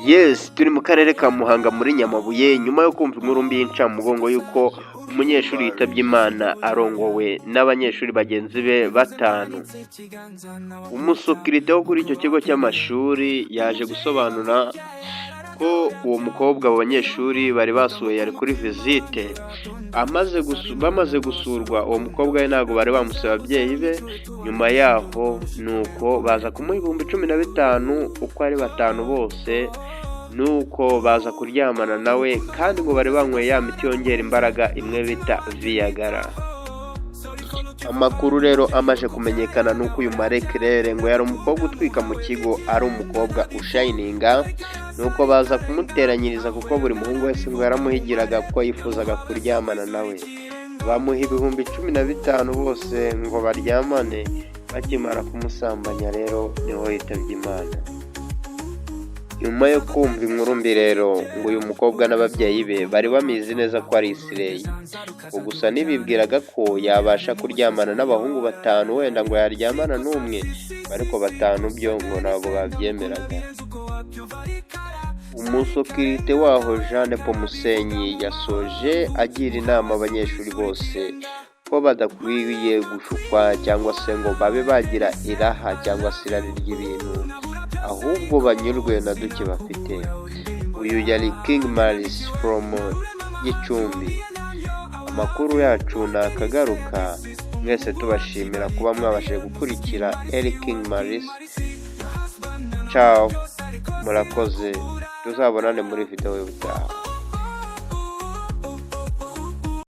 Yes, turi mu karere ka Muhanga muri Nyamabuye, nyuma yo kumva inkuru mbi y'incamugongo y'uko umunyeshuri yitabye Imana arongowe n'abanyeshuri bagenzi be batanu. Umusekirite wo kuri icyo kigo cy'amashuri yaje gusobanura ko uwo mukobwa abo banyeshuri bari basuye yari kuri visite. Bamaze gusurwa, uwo mukobwa we ntabwo bari bamusuye ababyeyi be. Nyuma yaho nuko baza kumuha 15,000 uko ari batanu bose, nuko baza kuryamana nawe, kandi ngo bari banyweye ya miti yongera imbaraga imwe bita Viagra. Amakuru rero amaze kumenyekana nuko uyu Marie Claire ngo yari umukobwa utwika mu kigo, ari umukobwa ushayininga, nuko baza kumuteranyiriza kuko buri muhungu wese ngo yaramuhigiraga kuko yifuzaga kuryamana nawe. Bamuha 15,000 bose ngo baryamane. Bakimara kumusambanya rero niho yitabye Imana. Nyuma yo kumva inkuru mbi rero, ngo uyu mukobwa n'ababyeyi be bari bamizi neza ko ari i slay, ngo gusa ntibibwiraga ko yabasha kuryamana n'abahungu batanu. Wenda ngo yaryamana n'umwe, ariko batanu byo ngo ntabwo babyemeraga. Umusekirite waho Jeanne Pomusenyi yasoje agira inama abanyeshuri bose ko badakwiye gushukwa cyangwa se ngo babe bagira iraha cyangwa se irari ry'ibintu, ahubwo banyurwe na duke bafite. Uyu yari King Maris from Gicumbi. Amakuru yacu ni akagaruka. Mwese tubashimira kuba mwabashije gukurikira Eri King Maris. Ciao, murakoze, tuzabonane muri video y'ubutaha.